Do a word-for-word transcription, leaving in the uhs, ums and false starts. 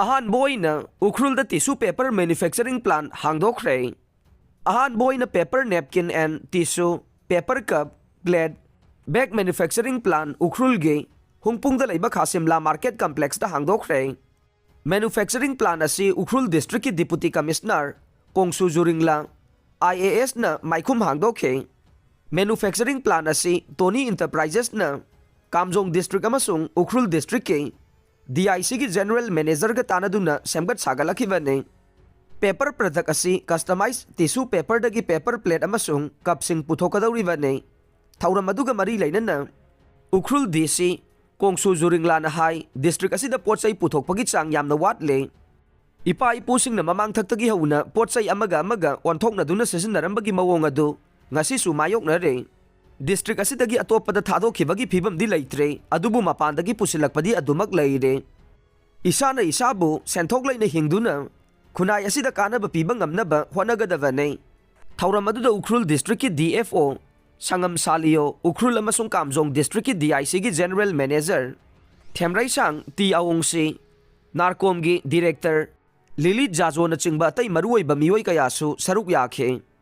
ꯑꯍꯥꯟꯕ ꯑꯣꯏꯅ ꯎꯈ꯭ꯔꯨꯜꯗ tissue paper manufacturing plant ꯍꯥꯡꯗꯣꯛꯈ꯭ꯔꯦ꯫ ꯑꯍꯥꯟꯕ ꯑꯣꯏꯅ paper napkin and tissue, paper cup, plate, bag manufacturing plant ꯎꯈ꯭ꯔꯨꯜꯒꯤ ꯍꯨꯡꯄꯨꯡꯗ ꯂꯩꯕ ꯈꯥꯁꯤꯝꯂꯥ market complexꯇ ꯍꯥꯡꯗꯣꯛꯈ꯭ꯔꯦ꯫ Manufacturing plant ꯑꯁꯤ Ukhrul districtꯀꯤ Deputy Commissioner ꯀꯣꯡꯁꯨ ꯖꯨꯔꯤꯡꯂꯥ, IASꯅ ꯃꯥꯏꯈꯨꯝ ꯍꯥꯡꯗꯣꯛꯈꯤ꯫ Manufacturing plant ꯑꯁꯤ Tony Enterprisesꯅ ꯀꯥꯝꯖꯣꯡ district ꯑꯃꯁꯨꯡ ꯎꯈ꯭ꯔꯨꯜ districtꯀꯤ DICꯒꯤ general managerꯒ ꯇꯥꯟꯅꯗꯨꯅ ꯁꯦꯝꯒꯠ ꯁꯥꯒꯠꯂꯛꯈꯤꯕꯅꯤ꯫ Paper product ꯑꯁꯤ customized tissue paperꯗꯒꯤ paper plate ꯑꯃꯁꯨꯡ cupꯁꯤꯡ ꯄꯨꯊꯣꯛꯀꯗꯧꯔꯤꯕꯅꯤ꯫ ꯊꯧꯔꯝ ꯑꯗꯨꯒ ꯃꯔꯤ ꯂꯩꯅꯅ ꯎꯈ꯭ꯔꯨꯜ DC ꯀꯣꯡꯁꯨ ꯖꯨꯔꯤꯡꯂꯥꯅ ꯍꯥꯏ, district ꯑꯁꯤꯗ ꯄꯣꯠ ꯆꯩ ꯄꯨꯊꯣꯛꯄꯒꯤ ꯆꯥꯡ ꯌꯥꯝꯅ ꯋꯥꯠꯂꯦ꯫ ꯏꯄꯥ ꯏꯄꯨꯁꯤꯡꯅ ꯃꯃꯥꯡꯊꯛꯇꯒꯤ ꯍꯧꯅ ꯄꯣꯠ ꯆꯩ ꯑꯃꯒ ꯑꯃꯒ ꯑꯣꯟꯊꯣꯛꯅꯗꯨꯅ ꯁꯤꯖꯤꯟꯅꯔꯝꯕꯒꯤ ꯃꯑꯣꯡ ꯑꯗꯨ ꯉꯁꯤꯁꯨ ꯃꯥꯌꯣꯛꯅꯔꯦ꯫ District ꯑꯁꯤꯗꯒꯤ ꯑꯇꯣꯞꯄꯗ ꯊꯥꯗꯣꯛꯈꯤꯕꯒꯤ ꯐꯤꯕꯝꯗꯤ ꯂꯩꯇ꯭ꯔꯦ, ꯑꯗꯨꯕꯨ ꯃꯄꯥꯟꯗꯒꯤ ꯄꯨꯁꯤꯜꯂꯛꯄꯗꯤ ꯑꯗꯨꯃꯛ ꯂꯩꯔꯦ꯫ ꯏꯁꯥꯅ ꯏꯁꯥꯕꯨ ꯁꯦꯟꯊꯣꯛ ꯂꯩꯅ ꯍꯤꯡꯗꯨꯅ ꯈꯨꯟꯅꯥꯏ ꯑꯁꯤꯗ ꯀꯥꯟꯅꯕ ꯄꯤꯕ ꯉꯝꯅꯕ ꯍꯣꯠꯅꯒꯗꯕꯅꯤ꯫ ꯊꯧꯔꯝ ꯑꯗꯨꯗ ꯎꯈ꯭ꯔꯨꯜ districtꯀꯤ DFO ꯁꯪꯉꯝ ꯁꯥꯂꯤꯌꯣ, ꯎꯈ꯭ꯔꯨꯜ ꯑꯃꯁꯨꯡ ꯀꯥꯝꯖꯣꯡ districtꯀꯤ DICꯒꯤ general manager ꯊꯦꯝꯔꯩꯁꯥꯡ ꯇꯤ ꯑꯋꯣꯡꯁꯤ, NARCOMꯒꯤ director ꯂꯤꯂꯤꯠ ꯖꯥꯖꯣꯅꯆꯤꯡꯕ ꯑꯇꯩ ꯃꯔꯨꯑꯣꯏꯕ ꯃꯤꯑꯣꯏ ꯀꯌꯥꯁꯨ ꯁꯔꯨꯛ ꯌꯥꯈꯤ꯫